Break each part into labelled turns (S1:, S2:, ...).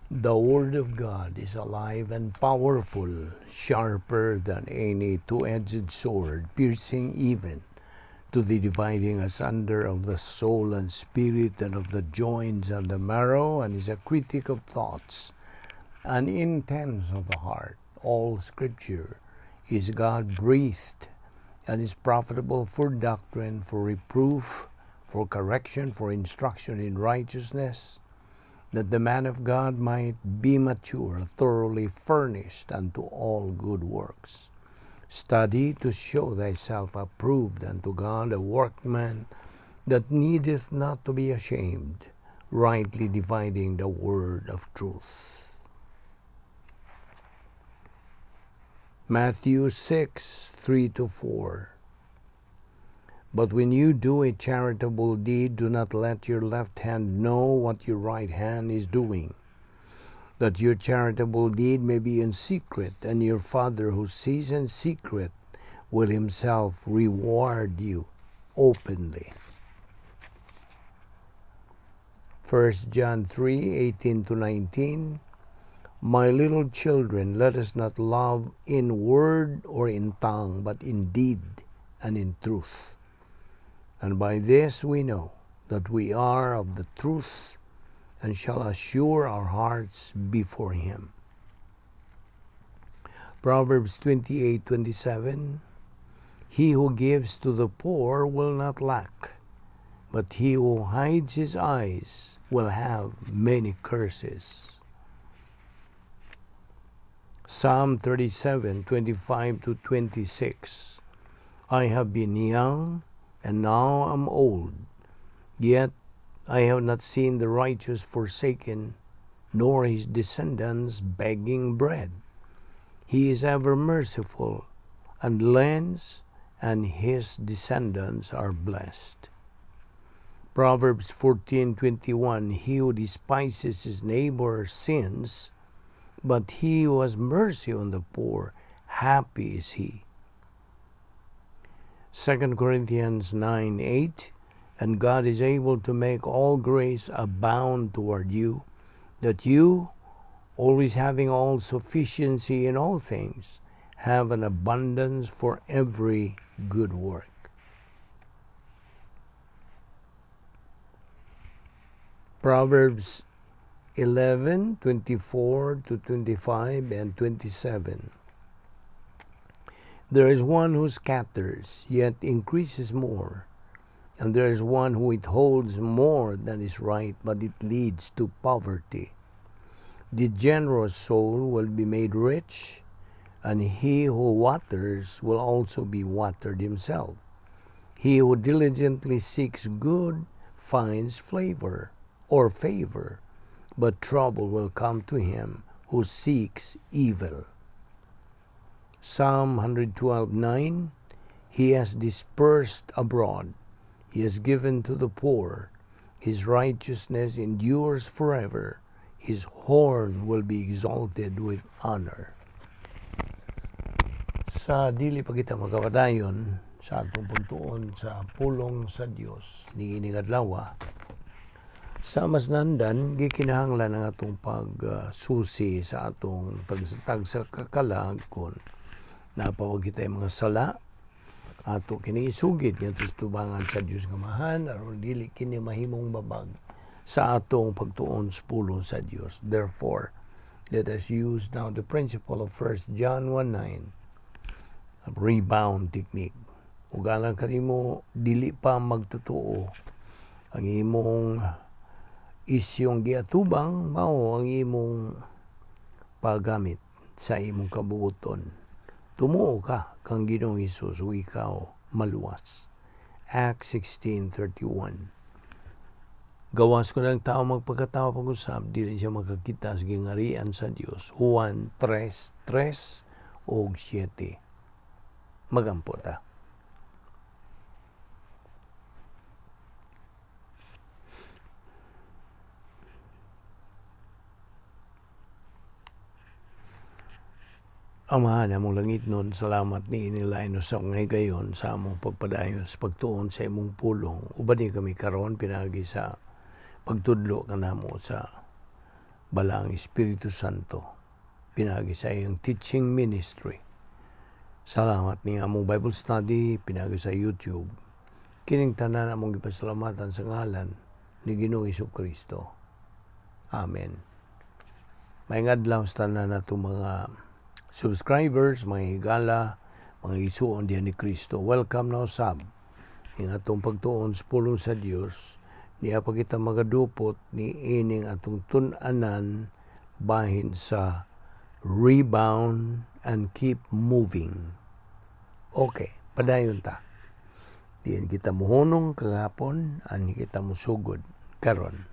S1: The Word of God is alive and powerful, sharper than any two-edged sword, piercing even to the dividing asunder of the soul and spirit and of the joints and the marrow, and is a critic of thoughts and intents of the heart. All Scripture is God-breathed and is profitable for doctrine, for reproof, for correction, for instruction in righteousness, that the man of God might be mature, thoroughly furnished unto all good works. Study to show thyself approved unto God, a workman that needeth not to be ashamed, rightly dividing the word of truth. Matthew 6:3-4. But when you do a charitable deed, do not let your left hand know what your right hand is doing, that your charitable deed may be in secret, and your Father who sees in secret will himself reward you openly. 1 John 3:18-19. My little children, let us not love in word or in tongue, but in deed and in truth. And by this we know that we are of the truth and shall assure our hearts before Him. Proverbs 28:27. He who gives to the poor will not lack, but he who hides his eyes will have many curses. Psalm 37:25-26. I have been young, and now am old, yet I have not seen the righteous forsaken, nor his descendants begging bread. He is ever merciful and lends, and his descendants are blessed. Proverbs 14:21. He who despises his neighbor sins, but he who has mercy on the poor, happy is he. 2 Corinthians 9:8. And God is able to make all grace abound toward you, that you, always having all sufficiency in all things, have an abundance for every good work. Proverbs 11:24-25 and 27. There is one who scatters, yet increases more, and there is one who withholds more than is right, but it leads to poverty. The generous soul will be made rich, and he who waters will also be watered himself. He who diligently seeks good finds flavor or favor, but trouble will come to him who seeks evil. Psalm 112:9. He has dispersed abroad. He has given to the poor. His righteousness endures forever. His horn will be exalted with honor. Sa dili pa kita magkapadayon sa atong pagtuon sa pulong sa Dios niining adlaw, sa mas nandan gikinahanglan ang atong pagsusi sa atong tagsa kakalag kon napawag kita mga sala ato kini isugid ngadto sa tubangan sa Dios nga Amahan aron dili kini mahimong babag sa atong pagtuon sa pulong sa Dios. Therefore, let us use now the principle of 1 John 1:9, rebound technique. Ug alang kanimo dili pa magtotoo, ang imong isyong giatubang mao ang imong paggamit sa imong kabuoton. Tumuo ka kang Ginoong Hesus ug ikaw maluwas. Acts 16:31. Gawas kon ang tao magpakatao pag-usab, dili siya makakita sa gingarian sa Dios. Juan 3:3 ug 7. Magampo ta. Amahan among langit nun, salamat ni inilain sa ngay gayon sa among pagpadayon sa pagtuon sa imong pulong. Uban ni kami karon pinaagi sa pagtudlo kanamo sa Balaang Espiritu Santo pinaagi sa iyang teaching ministry. Salamat ni among Bible study pinaagi sa YouTube. Kining tanan among gipasalamatan sa ngalan ni Ginoong Kristo. Amen. Maayong adlaw sa tanan natong mga subscribers, mga higala, mga igsuon diha ni Kristo. Welcome na usab ning atong pagtuon sa pulong sa Dios, niya pa kita magadupot ni ining atong tun-anan bahin sa rebound and keep moving. Okay, padayon ta. Diyan kita muhunong kagahapon, ani kita musugod karon.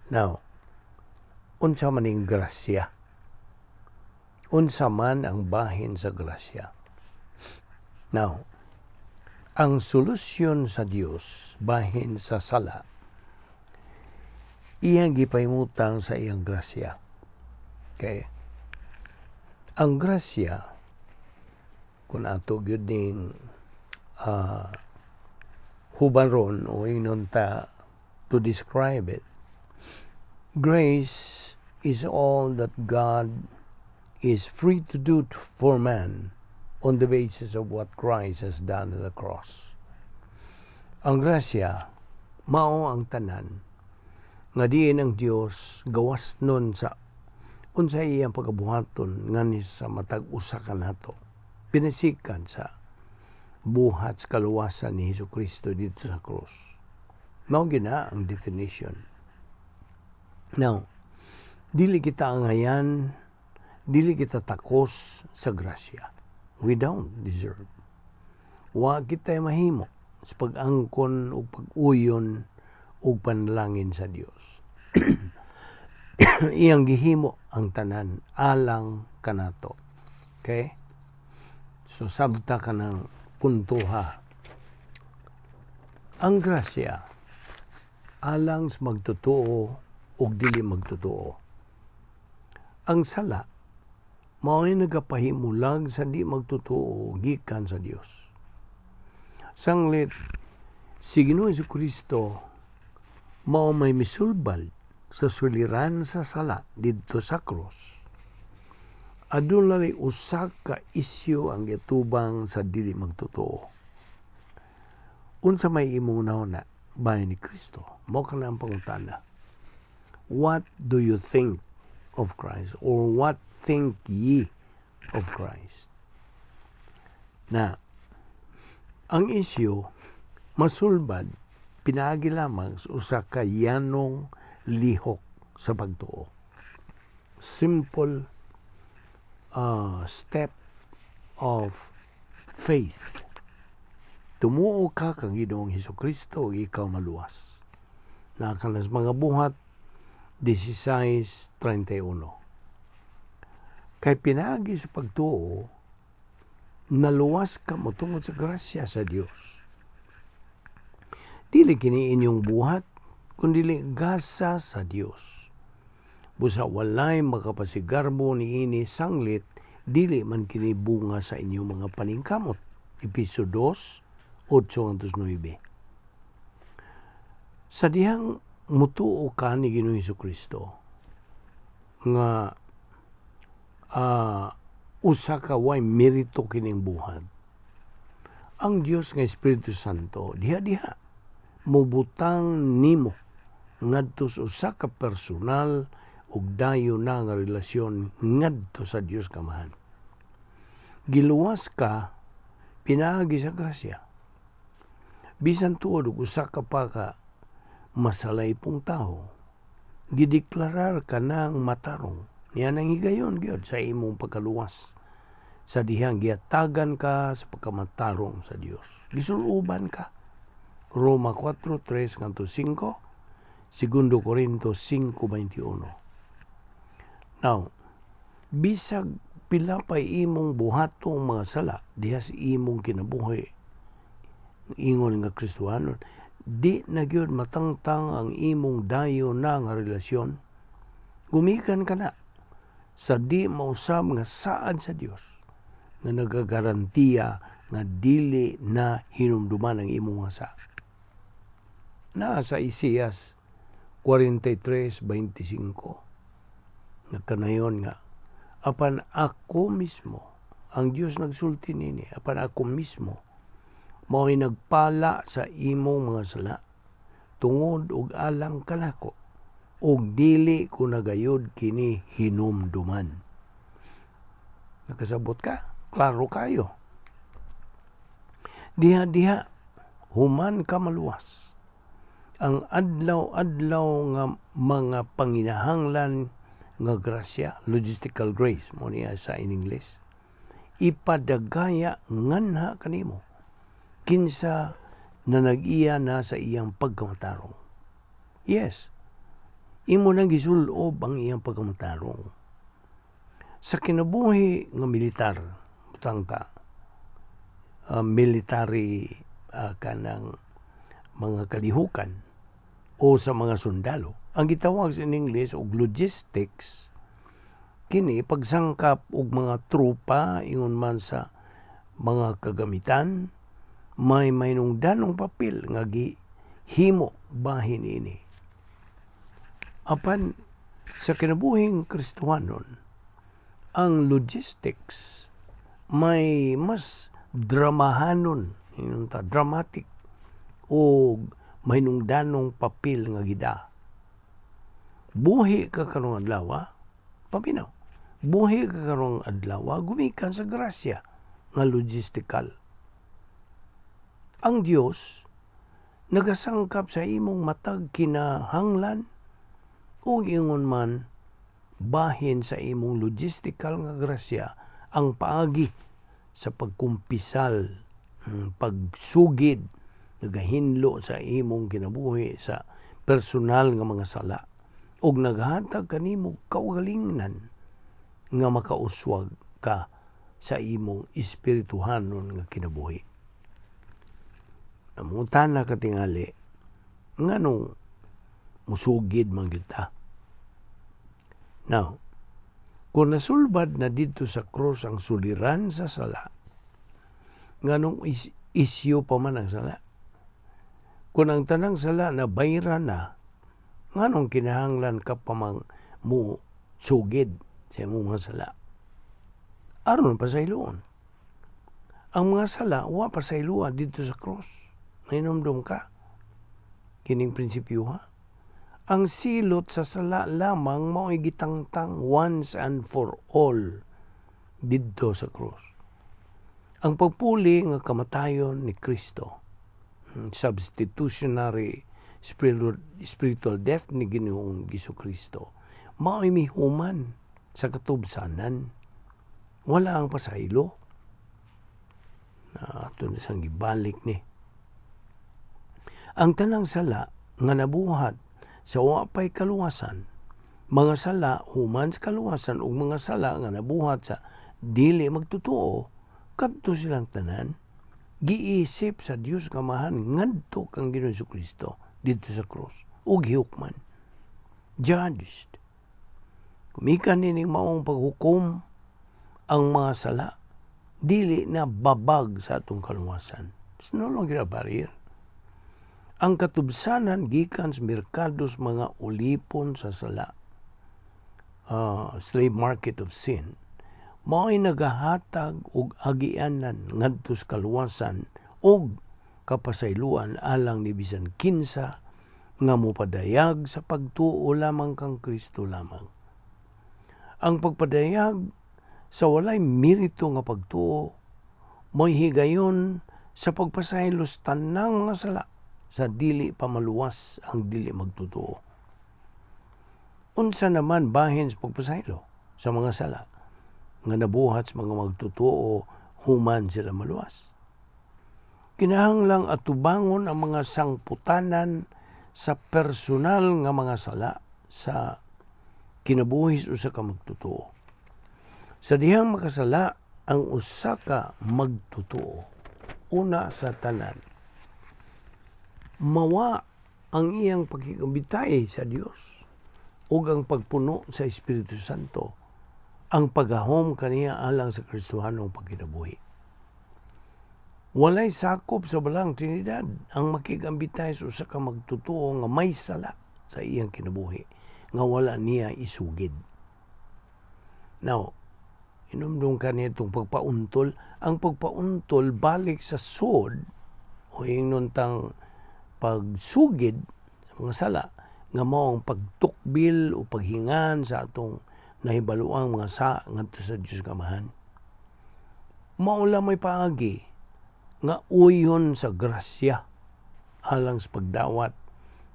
S1: Now, unsa man ning grasya? Unsa man ang bahin sa grasya? Now, ang solusyon sa Dios bahin sa sala, iyang gipahimutang sa iyang grasya. Okay? Ang grasya, kung ato gyud ning hubaron o ingnon ta to describe it, grace is all that God is free to do for man on the basis of what Christ has done on the cross. Ang grasya, mao ang tanan nga diin ang Dios gawas nun sa unsa iyang pagabuhaton ngani sa matag usa kanato pinasikan sa buhat sa kaluwasan ni Hesus Kristo didto sa krus. Mao gina ang definition. Now, dili kita angayan, dili kita takos sa grasya. We don't deserve. Wa kita mahimo sa pag-angkon o pag-uyon o panalangin sa Dios. Iyang gihimo ang tanan alang kanato. Okay? So sabta ka ng puntuha. Ang grasya alang sa magtotoo ug dili magtotoo. Ang sala mao'y nagapahimulag sa di magtotoo gikan sa Dios. Sanglit si Ginoo Kristo mao may misulbad sa suliran sa sala didto sa krus. Aduna ray usa ka isyu ang gitubang sa dili magtotoo. Unsa may imong hunahuna bahin ni Kristo? Mao kana ang pangutana. What do you think of Christ? Or what think ye of Christ? Na, ang isyu masulbad pinaagi lamang sa usa ka yanong lihok sa pagtuo. Simple step of faith. Tumuo ka kang Ginoong Hesus Kristo ug ikaw maluwas. Naa kana sa Mga Buhat 16:31. Kay pinaagi sa pagtuo, naluwas ka mo tungod sa grasya sa Dios. Dili kini inyong buhat, kundi gasa sa Dios. Busa walay makapasigarbo niini, sanglit dili man kini bunga sa inyong mga paningkamot. Episo 2, 8 9. Sa dihang mutuo ka ni Ginoong Kristo nga usa ka way merito kining buhat, ang Dios nga Espiritu Santo diha-diha mubutang nimo ngadto sa usa ka personal ug dayon na nga relasyon ngadto sa Dios Amahan. Giluwas ka pinaagi sa grasya. Bisan tuod og usa ka pa ka masalaypong tawo, gideklarar ka ng matarong niya nang higayon gyud sa imong pagkaluwas sa dihang gihatagan ka sa pagkamatarong sa Dios. Gisuluban ka. Roma 4:3 ngadto 5, Segundo Corinto 5:21. Now, bisag pila pa imong buhatong mga sala diha sa imong kinabuhi ingon nga Kristohanon, di na gyud matangtang ang imong dayon na nga relasyon. Gumikan ka na sa di mausab nga saad sa Dios nga nagagarantiya nga dili na hinumduman ang imong nga sala. Naa sa Isaias 43:25. Nagkanayon nga, apan ako mismo, ang Dios nagsulti nini, apan ako mismo, mao'y nagpala sa imong mga sala, tungod og alang kanako, ug dili ko nagayod kini hinumduman. Nakasabot ka? Klaro kayo. Diha-diha, human ka maluwas. Ang adlaw-adlaw nga mga panginahanglan nga grasya, logistical grace, mo niya sa in English, ipadagaya nganha kanimo kinsa na nag-iya na sa iyang pagkamatarong. Yes, imo nang gisulob ang iyang pagkamatarong. Sa kinabuhi nga militar, butang ta, military kanang mga kalihukan o sa mga sundalo. Ang gitawag sa in English og logistics, kini pagsangkap og mga tropa, ingon man sa mga kagamitan, may mainungdanong papel nga gihimo bahin ini. Apan sa kinabuhing Kristohanon, ang logistics may mas dramahanon, ingon ta, dramatic o mahinungdanong papel nga gida. Buhi ka karong adlaw, paminaw. Buhi ka karong adlaw gumikan sa grasya nga logistical. Ang Dios nagasangkap sa imong matag kinahanglan ug ingon man bahin sa imong logistical nga grasya ang paagi sa pagkumpisal, pagsugid, nagahinlo sa imong kinabuhi sa personal nga mga sala ug naghatag kanimo kaugalingnan nga makauswag ka sa imong espirituhanon nga kinabuhi. Namutana katingali, nganong musugid man gyud ta? Now, kung nasulbad na didto sa krus ang suliran sa sala, nganong isyu pa man ang sala? Kung ang tanang sala na bayra na, nganong kinahanglan ka pa mang mo sugid sa imong mga sala? Aron pasayloon. Ang mga sala, wa pasayloa didto sa krus. Nahinumdum ka? Kining prinsipyo, ha? Ang silot sa sala lamang mao'y gitangtang once and for all didto sa krus. Ang pagpuli nga kamatayon ni Kristo, substitutionary spiritual death ni Ginoong Kristo, mao'y mihuman sa katubsanan. Wala ang pasaylo. Na ato na siyang gibalik ni. Ang tanang sala nga nabuhat sa wa pay kaluwasan, mga sala human sa kaluwasan ug mga sala nga nabuhat sa dili magtotoo, kadto silang tanan giisip sa Dios nga Amahan ngadto kang Ginoong Kristo didto sa krus ug gihukman. Judged. Gumikan nining maong paghukom, ang mga sala dili na babag sa atong kaluwasan. It's no longer a barrier. Ang katubsanan gikan sa merkado sa mga ulipon sa sala, slave market of sin, mao'y nagahatag og agianan ngadto sa kaluwasan ug kapasayloan alang ni bisan kinsa nga mopadayag sa pagtuo lamang kang Kristo lamang. Ang pagpadayag sa walay merito nga pagtuo mo'y higayon sa pagpasaylo sa tanang mga sala sa dili pa maluwas ang dili magtotoo. Unsa naman bahin sa pagpasaylo sa mga sala nga nabuhat sa mga magtotoo human sila maluwas? Kinahanglang atubangon ang mga sangputanan sa personal nga mga sala sa kinabuhi sa usa ka magtotoo. Sa dihang makasala ang usa ka magtotoo, una sa tanan, mawa ang iyang pakigambitay sa Dios ug ang pagpuno sa Espiritu Santo, ang paghahom kaniya alang sa Kristohanong pagkinabuhi. Walay sakop sa Balaang Trinidad ang makigambitay sa usa ka magtotoo nga may sala sa iyang kinabuhi nga wala niya isugid. Now, inumdum ka nitong pagpauntol. Ang pagpauntol balik sa sud o ingnon tang pagsugid sa mga sala nga mao ang pagtukbil o paghingan sa atong nahibaluang mga sa ngadto sa Dios Amahan. Mao lang may paagi nga uyon sa grasya alang sa pagdawat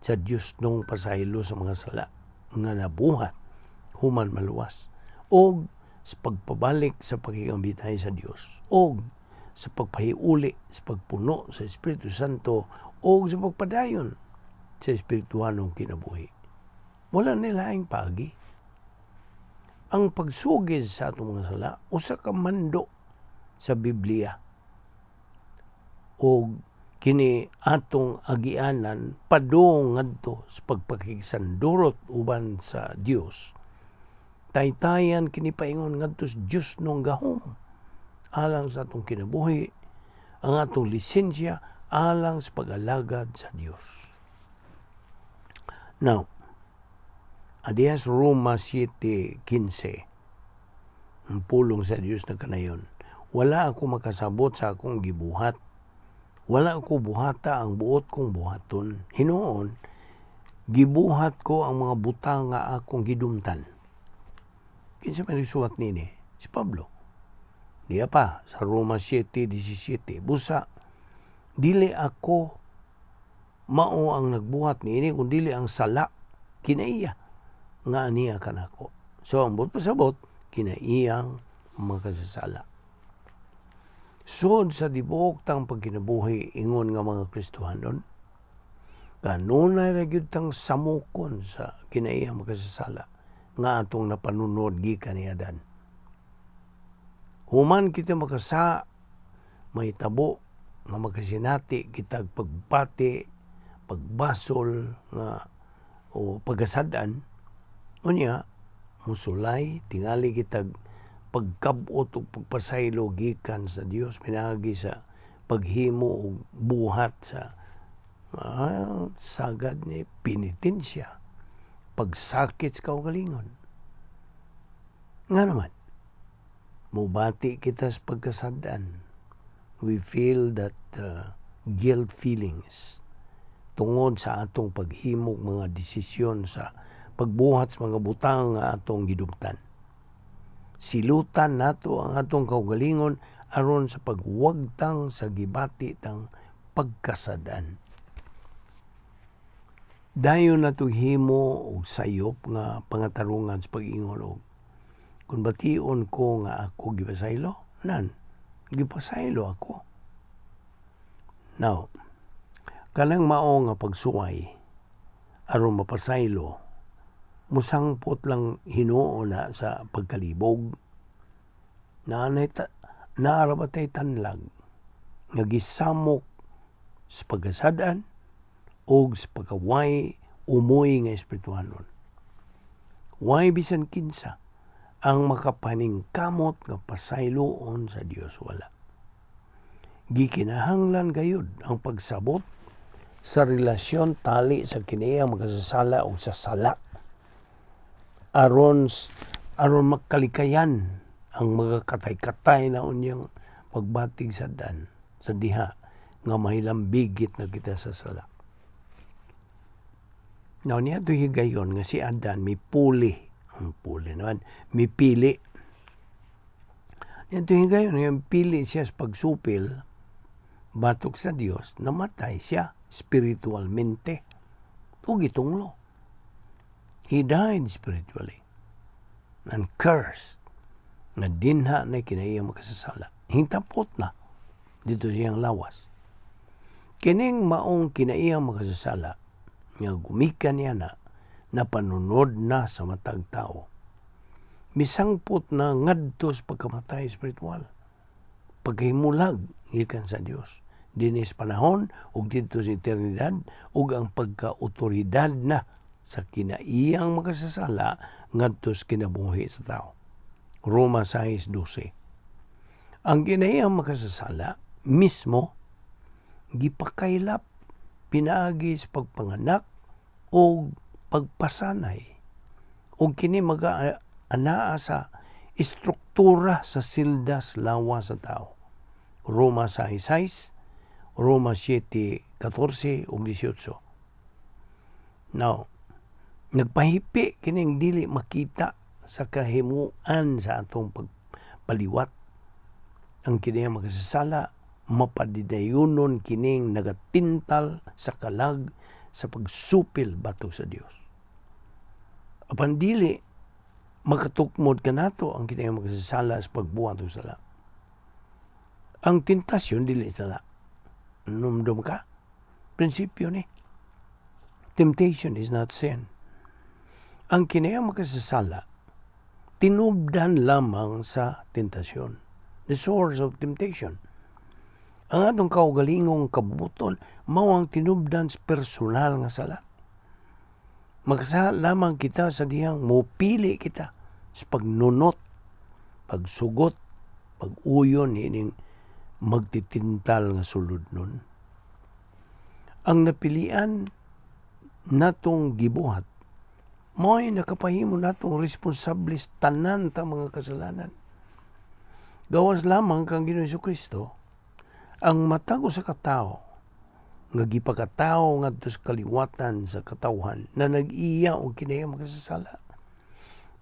S1: sa Dios nung pasaylo sa mga sala nga nabuhat human maluwas, og sa pagpabalik sa pakigambitay sa Dios, og sa pagpahiuli sa pagpuno sa Espiritu Santo, og sa pagpadayon sa espirituhanong kinabuhi. Wala nilaing paagi. Ang pagsugid sa atong mga sala usa ka mando sa Biblia, og kini atong agianan padung ngadto sa pagpakigsandurot uban sa Dios. Taytayan kini paingon ngadto sa Dios nung gahom alang sa atong kinabuhi, ang atong lisensya alang sa pag-alagad sa Dios. Now, adiya sa Roma 7:15, ang pulong sa Dios na kanayon, "Wala ako makasabot sa akong gibuhat. Wala ako buhata ang buot kong buhaton. Hinuon, gibuhat ko ang mga butang nga akong gidumtan." Kinsa man nagsuwat nini? Si Pablo. Diya pa, sa Roma 7:17, "Busa, dili ako mao ang nagbuhat niini, kun dili ang sala kinaiya nga aniya kanako." So, ang buot pasabot, kinaiyang makasasala. Sud sa tibuok tang pagkinabuhi ingon nga mga Kristohanon, kanunay ra gyud tang samukon sa kinaiyang makasasala nga atong napanunod gikan ni Adan. Human kita makasa, mahitabo nga makasinati kitag pagbati, pagbasol nga o pagkasad-an, unya musulay tingali kitag pagkabot ug pagpasaylo gikan sa Dios pinaagi sa paghimo og buhat sa sagad ni penitensya, pagsakit sa kaugalingon. Nga naman mubati kita sa pagkasad-an, we feel that guilt feelings tungod sa atong paghimog mga desisyon sa pagbuhat sa mga butang nga atong gidumtan. Silutan nato ang atong kaugalingon aron sa pagwagtang sa gibati tang pagkasadan. Dayon nato himo og sayop nga pangatarungan sa pag-ingon og "Kung bation ko nga ako gipasaylo, nan gipasaylo ako." Now, kanang mao nga pagsuway aron mapasaylo, musangpot lang hinuon na sa pagkalibog. Naanay ta, naa ra ba tay tanlag nga gisamok sa pagkasadan og sa pagkaway umoy nga espirituhanon? Way bisan kinsa ang makapaningkamot nga pasayloon sa Dios, wala. Gikinahanglan gayud ang pagsabot sa relasyon tali sa kinaiyang makasasala og sa sala aron aron makalikayan ang mga katay-katay na unyang pagbatig sa dan sa diha nga mahilambigit na kita sa sala. Now, niya higayon nga si Adan mipuli. Ang puli naman, mipili. Niya higayon nga pili siya sa pagsupil batok sa Dios, namatay siya spiritualmente. Ug gitunglo. He died spiritually and cursed nga dinha na kinaiya makasasala. Hintapot na dito siyang lawas. Kining maong kinaiyang makasasala nga gumikan niya na napanunod na sa matag tao. Misangpot na ngadto sa pagkamatay spiritual. Pagkahimulag gikan sa Dios dinis panahon ug didto sa eternidad, ug ang pagka-otoridad na sa kinaiyang makasasala ngadto sa kinabuhi sa tao. Roma 6:12. Ang kinaiyang makasasala mismo gipakaylap pinaagi sa pagpanganak o pagpasanay, ug kini maga anaa sa Istruktura sa sildas lawas sa tao. Roma 6:6, Roma 7:14 ug 18. Now, nagpahipi kining dili makita sa kahimuan sa atong pagpaliwat. Ang kini makasasala, mapadidayunon kining nagatintal sa kalag sa pagsupil batok sa Dios. Apan dili makatukmod kanato ang kini makasasala sa pagbuhat og sala. Ang tentasyon dili sala. Numdum ka? Prinsipyo ni. Temptation is not sin. Ang kinahang makasasala, tinubdan lamang sa tentasyon. The source of temptation. Ang atong kaugalingong kabubuton, mao ang tinubdan sa personal nga sala. Makasala lamang kita sa dihang mupili kita sa pagnunot, pagsugot, pag-uyon ining magtitintal nga sulod nun. Ang napilian natong gibuhat, mo'y nakapahimo natong responsable sa tanan ta mga kasalanan. Gawas lamang kang Ginoong Kristo, ang matag usa ka tawo nga gipakatawo ngadto sa kaliwatan sa katawhan na nag-iya og kinahiyang makasasala.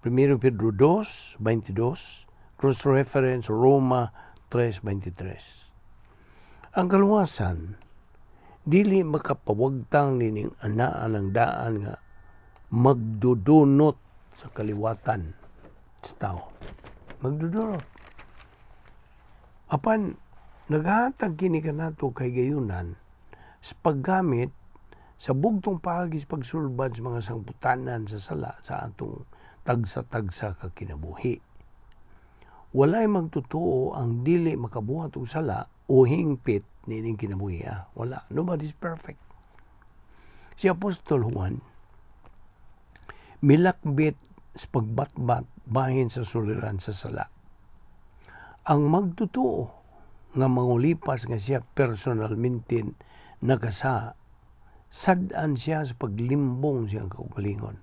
S1: 1 Pedro 2:22, cross-reference Roma 3:23. Ang kaluwasan, dili makapawagtang nining anaan ang daan nga magdudunot sa kaliwatan sa tao. Magdudunot. Apan, naghatag kini kanato kay gayunan sa paggamit sa bugtong paagi sa pagsulbad sa mga sangputanan sa sala sa atong tagsa-tagsa ka kinabuhi. Walay magtotoo ang dili makabuhat og sala o hingpit niining kinabuhi. Ah. Wala. Nobody's perfect. Si Apostol Juan, milakbit sa pagbatbat bahin sa suliran sa sala. Ang magtotoo nga mangulipas nga siya personalmente nakasa, sad-an siya sa paglimbong siyang kaugalingon.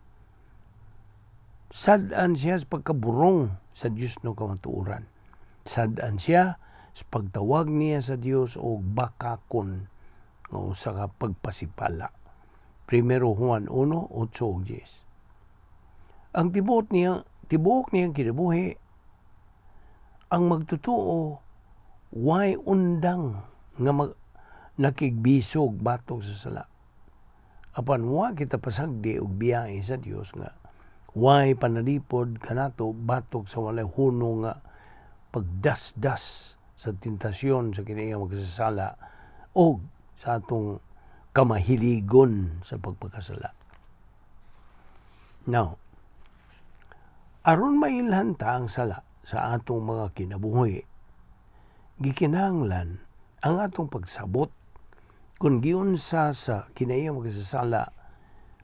S1: Sad-an siya sa pagkaburong sa Diyos no kamatuoran. Sad-an siya sa pagtawag niya sa Dios og bakakon nga usa ka pagpasipala. 1 Juan 1:8 ug 10. Ang tibuok niyang kinabuhi, ang magtotoo way undang nga nakigbisog batok sa sala. Apan wa kita pasagdi og biyahe sa Dios nga way panalipod kanato batok sa walay hunong nga pagdasdas sa tentasyon sa kinahiyang magkasasala o sa atong kamahiligon sa pagpakasala. Now, aron mailhan ta ang sala sa atong mga kinabuhi, gikinahanglan ang atong pagsabot kung giunsa sa kinahiyang magkasasala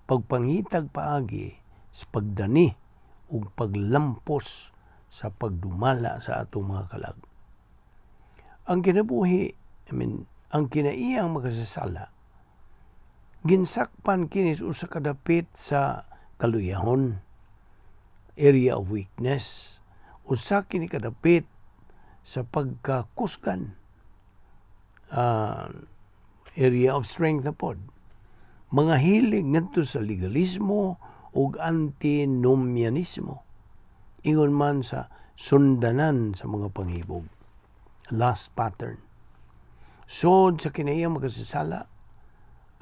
S1: pagpangitag paagi sa pagdani ug paglampos sa pagdumala sa atong mga kalag. Ang kinabuhi, I mean, ang kinaiyang makasasala, ginsakpan kini sa usa ka dapit sa kaluyahon, area of weakness, usa kini kadapit sa pagkakusgan, area of strength na pod. Mga hilig ngadto sa legalismo ug antinomianismo. Ingon man sa sundanan sa mga panghibog. Lust pattern. Sod sa kinaiyang makasasala,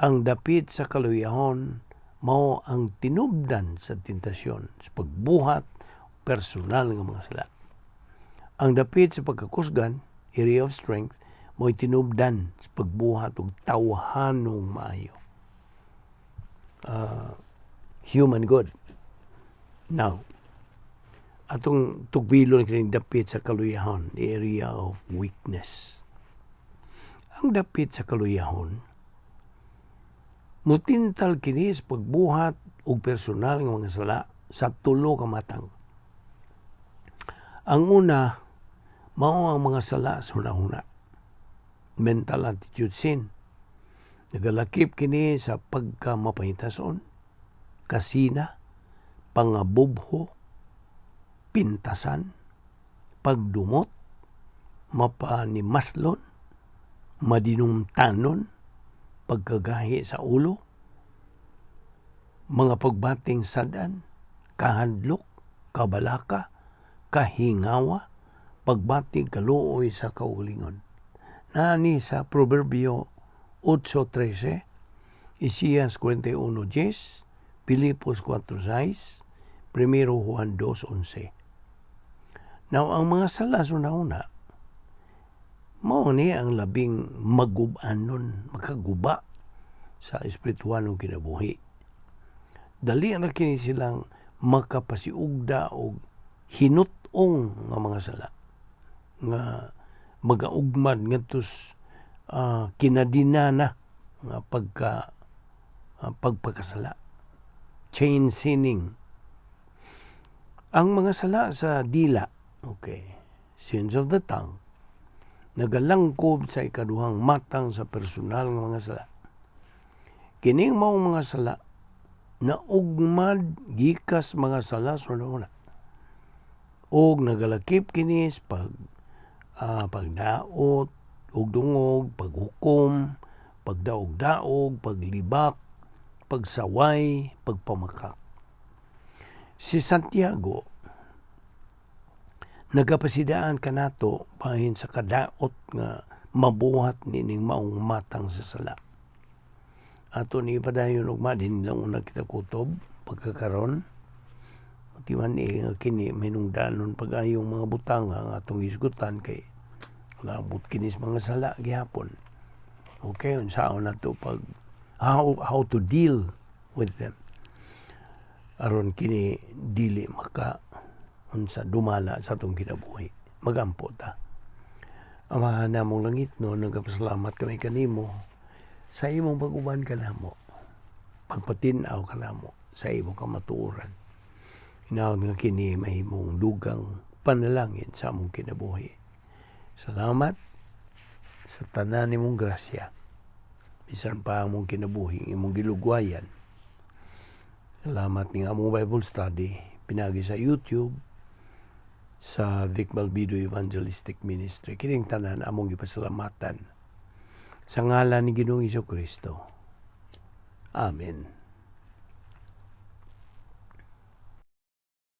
S1: ang dapit sa kaluyahon mao ang tinubdan sa tentasyon sa pagbuhat personal nga mga sala. Ang dapit sa pagkakusgan, area of strength, mo'y tinubdan sa pagbuhat og tawhanong maayo. Human good. Now, atong tugbilon kining dapit sa kaluyahon, the area of weakness. Ang dapit sa kaluyahon, mutintal kini sa pagbuhat og personal nga mga sala sa tulo ka matang. Ang una, mao ang mga sala sa hunahuna. Mental attitude sin. Nagalakip kini sa pagkamapahitason, kasina, pangabubho, pintasan. Pagdumot, mapanimaslon, madinumtanon, pagkagahi sa ulo, mga pagbating sadan, kahadlok, kabalaka, kahingawa, pagbating kaluoy sa kaugalingon. Naani sa Proverbio 8:13, Isaias 41:10, Filipos 4:6, 1 Juan 2:11. Now, ang mga sala sa una, mao ni ang labing magub-anon, makaguba sa espiritual ng kinabuhi. Dali ra kini silang makapasiugda og hinut-ong nga mga sala nga magaugmad ngadto kinadinana nga pagpakasala. Chain sinning. Ang mga sala sa dila, okay, sins of the tongue, nagalangkob sa ikaduhang matang sa personal nga mga sala. Kining maong mga sala naugmad gikas mga sala sa una. Og nagalakip kini sa pagdaot og dungog, paghukom, pagdaog-daog, paglibak, pagsaway, pagpamakak. Si Santiago nagapasidaan kanato bahin sa kadaot nga mabuhat nining maong matang sa sala. Ato ni padayon ugma din lang una kita kutob pagkakaron. Timan ni nga kini hinungdanon pag-ayong mga butanga nga atong hisgutan kay labot kini sa mga sala gihapon. Okay, unsaon nato pag how to deal with them aron kini dili maka unsa dumala sa atong kinabuhi. Magampo ta. Amahan namong langit no, nagapasalamat kami kanimo sa imong pag-uban kanamo, pagpatin-aw kanamo sa imong kamatuoran. Hinaot nga kini mahimong dugang panalangin sa among kinabuhi. Salamat sa tanan nimong grasya. Bisan pa among kinabuhi imong gilugwayan. Salamat ning among Bible study pinagi sa YouTube sa Vic Balbido Evangelistic Ministry. Kining tanan among gipasalamatan sa ngalan ni Ginoong Kristo. Amen.